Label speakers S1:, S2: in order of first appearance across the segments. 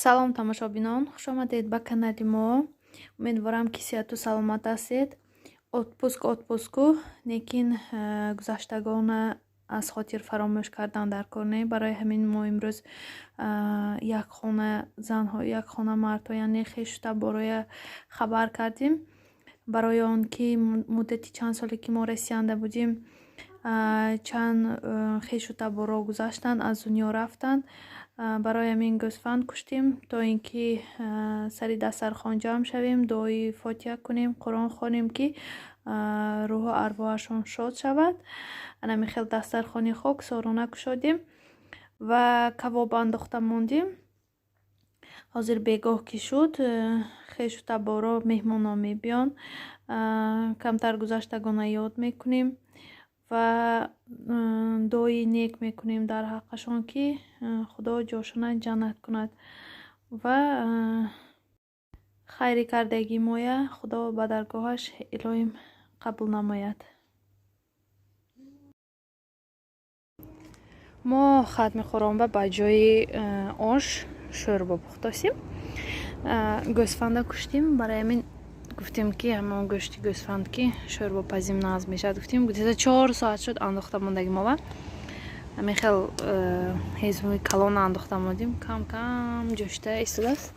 S1: Салом, тамошобинон, хушомадед ба канали мо. Умедворам, ки сиҳату саломат ҳастед. Отпуск отпуску, лекин гузаштагона аз хотир фаромӯш кардан дар кор не. Барои ҳамин мо имрӯз як хона занҳо, як хона мардҳо, яъне хешу табороя хабар кардем. Барои он ки муддати чанд соле ки мо Россиянда будем, чанд хешу таборо гузаштанд, аз дунё рафтанд. Барои ҳамин гӯсфанд куштем, то ин ки сари дастархон ҷамъ шавем, дуои фотиҳа кунем, Қуръон хонем, ки рӯҳу арвоҳашон шод шавад. Анами хел дастархони хоксорона кушодем ва кавоб андохта мондем. Ҳозир бегоҳ ки шуд, хешу таборо, меҳмонон мебиён, камтар гузаштагона ёд мекунем ва дуои нек мекунем дар ҳаққашон, ки Худо ҷошона ҷаннат кунад ва хайри кардагии моя Худо ба даргоҳаш илоҳим қабул намояд. Мо хатми Қуръонба ба ҷои ош шӯрбо пухтосем. Гӯсфанда куштем, барои ҳамин гуфтем, ки ҳамон гӯшти гӯсфанд ки шӯрбо пазим, нағз мешавад. Гуфтем, где-то 4 соат шуд андохта мондаги мова. Ҳамин хел ҳезуми калона андохта мондем, кам кам ҷӯшта истодааст,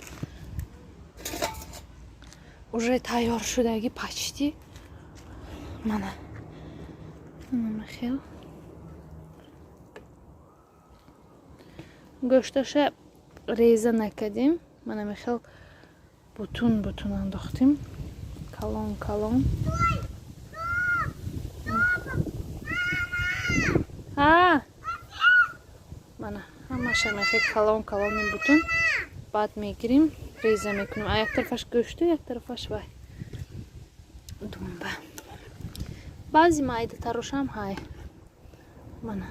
S1: уже тайёр шудаги почти. Мана хел гӯшташа реза накардем, мана михел бутун бутун андохтем, калон калон. А мана ҳамаша мехе калон калони бутун. Баъд мегирим, реза мекунем, а як тарафаш гӯшту, як тарафаш вай думба. Баъзи майдатарошам ҳай. Мана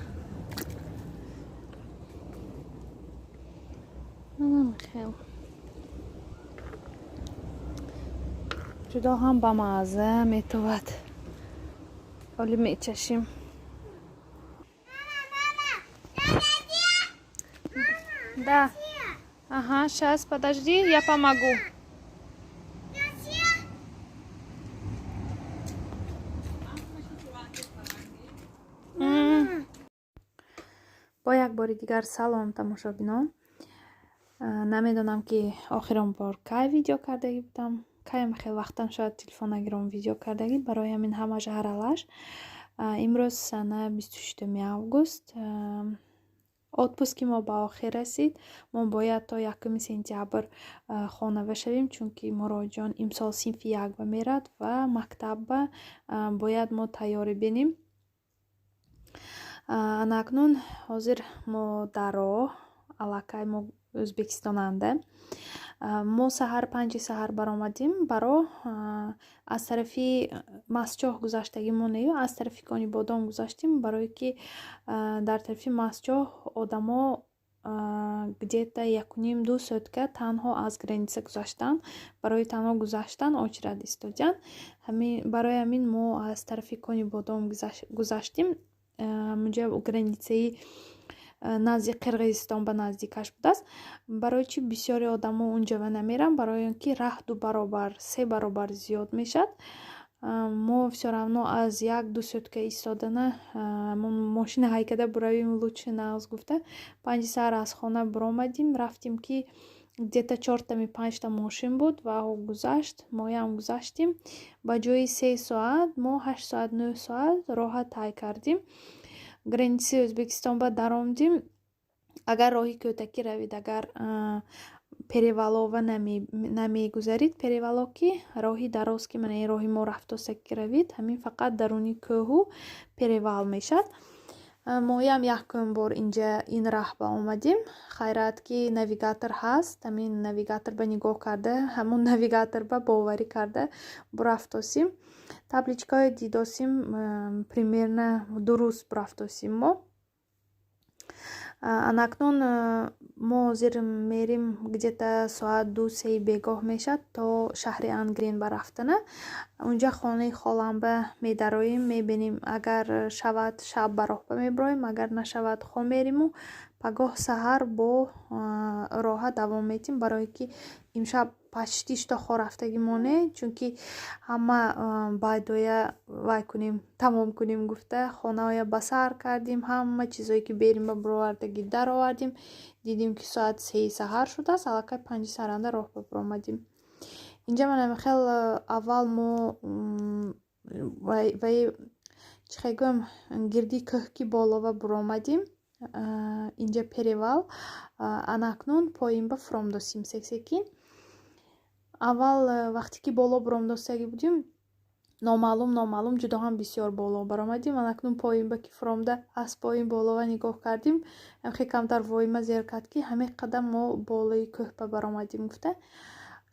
S1: хел ҷудо ҳам ба мазза метовад. Оли мечашим. Да, ага, сейчас, подожди, я помогу. Бо як бори дигар салом, тамошобинон. Намедонам, ки охирон бор кай видео кардагӣ будам, каям хел вақтам шояд телефон нагиром видео кардагӣ. Барои ҳамин ҳамаша ҳаралаш. Имрӯз сана 26-уми август. Отпуски мо ба охир расид. Мо бояд то 1-уми сентябр хонава шавем, чунки Муроҷон имсол синфи якба мерад ва мактабба бояд мо тайёрӣ бинем. Ана акнун ҳозир мо дар роҳ, аллакай мо Ӯзбекистонанда. Мо саҳар 5-и саҳар баромадем ба роҳ. Аз тарафи Мастчоҳ гузаштагӣ мо нею, аз тарафи Кони Бодом гузаштем, барое ки дар тарафи Мастчоҳ одамо где-то 1,5-2 сутка танҳо аз граница гузаштан, барои танҳо гузаштан очередь истодианд. Барои ҳамин мо аз тарафи Кони Бодом гузаштем. Унҷа границаи назди Қирғизистон ба наздикаш будааст. Барои чӣ бисёри одамо унҷава намеранд? Барои он ки раҳ ду баробар, се баробар зиёд мешавад. Мо всё равно аз 1-2 сутка истодана мошина ҳайкада буравем лучше нағз гуфта, 5-и саҳар аз хона буромадем, рафтем, ки где-то чортами панҷта мошин буд ва гузашт, моям гузаштем. Ба ҷои 3 соат мо 8 соат, 9 соат роҳа тай кардем. Границаи Ӯзбекистон ба даромдем. Агар роҳи кӯтакӣ равед, агар перевалова намегузарид, перевало ки роҳи дароз, ки мана ин роҳи мо рафтосаки равид, ҳамин фақат даруни кӯҳу перевал мешавад. Моям якум бор инҷа ин раҳ ба омадем. Хайрат, ки навигатор ҳаст. Ҳамин навигатор ба нигоҳ карда, ҳамон навигатор ба боварӣ карда бурафтосим. Табличкаҳое дидосим, примерно дуруст бурафтосим мо. Анакнун мо ҳозир мерим, где-то соат 2-сеи бегоҳ мешавад то шаҳри Ангрен ба рафтана. Унҷа хонаи холамба медароем, мебинем, агар шавад, шаб ба роҳба мебироем, агар нашавад, хо мериму Пагоҳ саҳар бо роҳа давом метим, барое ки имшаб почти что хо рафтагӣ моне, чунки ҳама байдоя вай кунем, тамом кунем гуфта, хонаоя ба сар кардем, ҳама чизое ки берим ба буровардагӣ даровардем. Дидем, ки соат 3 саҳар шудааст, аллакай 5 саҳаранда роҳ ба буромадем. Инҷа мана хел аввал мо ваи чӣ хел гӯям, гирди кӯҳ ки болова буромадем, инҷа перевал, ана акнун поин ба фуромдосем сек-секин. Аввал вақте ки боло буромдостагӣ будем, номаълум номаълум ҷудо ҳам бисёр боло баромадем. Ана акнун поин ба ки фуромда, аз поин болова нигоҳ кардем, хеле камтар воима зер кард, ки ҳамин қадар мо болои кӯҳ ба баромадем гуфта.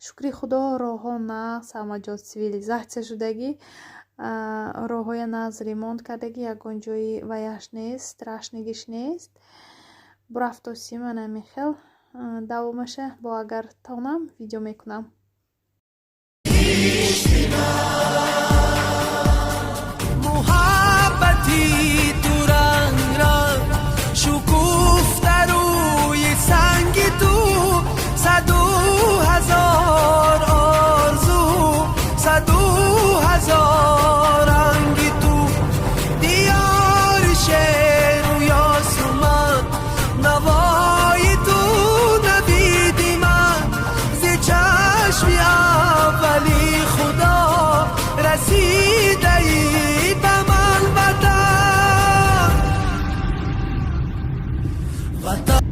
S1: Шукри Худо, роҳҳо нағз, ҳама ҷо цивилизатсия шудагӣ, роҳҳоя нағз ремонт кардагӣ, ягон ҷои ваяш нест, страшный гиш нест. Бурафтосим ана ҳамин хел. Давомаша бо агар тонам видео мекунам.
S2: Муҳаббати ту ранг ранг шукуфта рӯи санги ту, саду ҳазор орзу, саду ҳазор ранги ту, диёри шеру ёсуман, навои ту навиди ман, зи чашми аввали Худо расидаи ба ман ватан, ватан.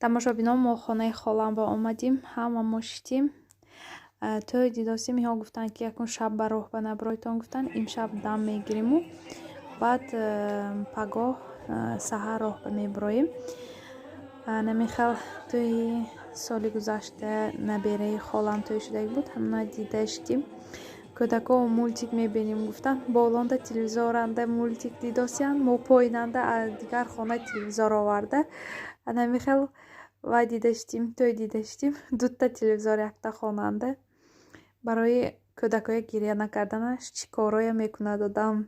S1: Тамошобинон, мо хонаи холам ба омадим, ҳама мо шитим, тӯй дидосим. Иҳо гуфтанд, ки якун шаб ба роҳ ба набройтон гуфтанд, имшаб дам мегириму баъд пагоҳ саҳар роҳ ба мебироем. Намихел тӯи соли гузашта набераи холам тӯй шудагӣ буд, ҳамна дида шитим. Кӯдако мультик мебинем гуфтанд, болонда телевизоранда мультик дидосиянд, мо поинанда дигар хона телевизор оварда, намихел вай дида шитим, тӯй дида шитим, дута телевизор якта хонанда. Барои кӯдакоя гиря накарданаш чӣ корое мекунад одам.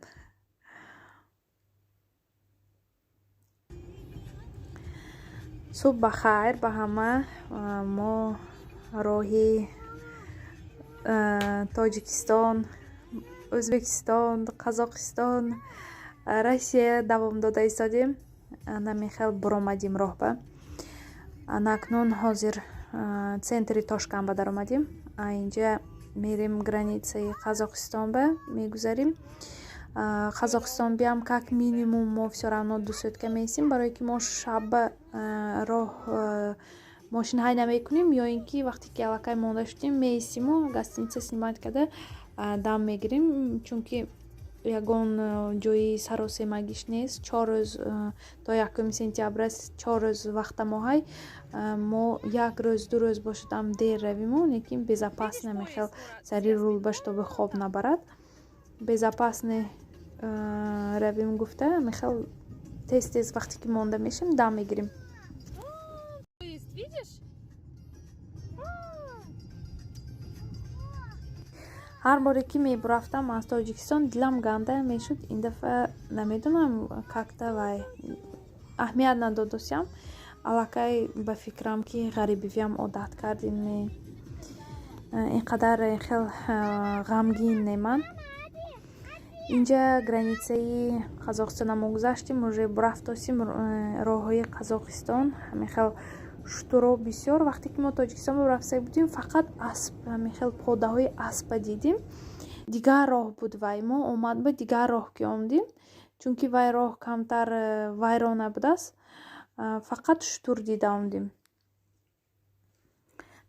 S1: Субҳ ба хайр ба ҳама. Мо роҳи Тоҷикистон, Ӯзбекистон, Қазоқистон, Россия давом дода истодем. Намихел буромадим роҳба. Ана акнун ҳозир центри Тошканба даромадим. Инҷа мерем границаи Қазоқистонба мегузарем. Қазоқистон биям, как минимум мо всё равно 2 сутка меистем, барое ки мо шабба роҳ мошин ҳай намекунем, ё ин ки вақте ки аллакай монда шудем, меистиму гостиница снимать карда дам мегирем, чунки ягон ҷои саросемагиш нест. 4 рӯз, то 1 сентябр аст, 4 рӯз вақта мо ҳай. Мо як рӯз, 2 рӯз бошадам дер равиму, лекин безопасно мехел сари рулба, чтобы хоб набарад, безопасно равим гуфта, мехел тез тез вақте ки монда мешем, дам мегирем.
S3: Видишь?
S1: Ҳар боре ки мебурафтам аз Тоҷикистон, дилам ганда мешуд. Ин дафъа намедонам, как-то вай аҳамият надодосям, аллакай ба фикрам, ки ғарибивиам одат кардим, ин қадар хел ғамгин не ман. Инҷа границаи Қазоқистона мо гузаштем, уже бурафтосим роҳҳои Қазоқистон. Ҳамин хел шутуро бисёр. Вақте ки мо Тоҷикистон рафта будем, фақат асп, ҳамин хел подаҳои аспа дидем, дигар роҳ буд. Вай мо омад ба дигар роҳ ки омадем, чунки вай роҳ камтар вайрона будааст, фақат шутур дида омадем.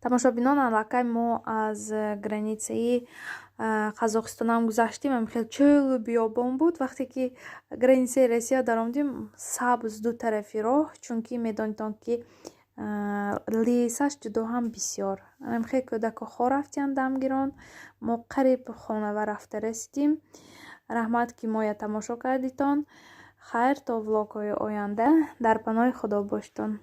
S1: Тамошобинон, аллакай мо аз границаи Қазоқистонам гузаштем, ҳамин хел чӯлу биёбон буд. Вақте ки границаи Россия даромадем, сабз ду тарафи роҳ, чунки медонитон, ки лесаш ҷудо ҳам бисёр. Ҳамин хел кӯдако хо рафтиянд дамгирон, мо қариб хонава рафта расидим. Раҳмат, ки моя тамошо кардитон. Хайр, то влогҳои оянда, дар паноҳи Худо боштон.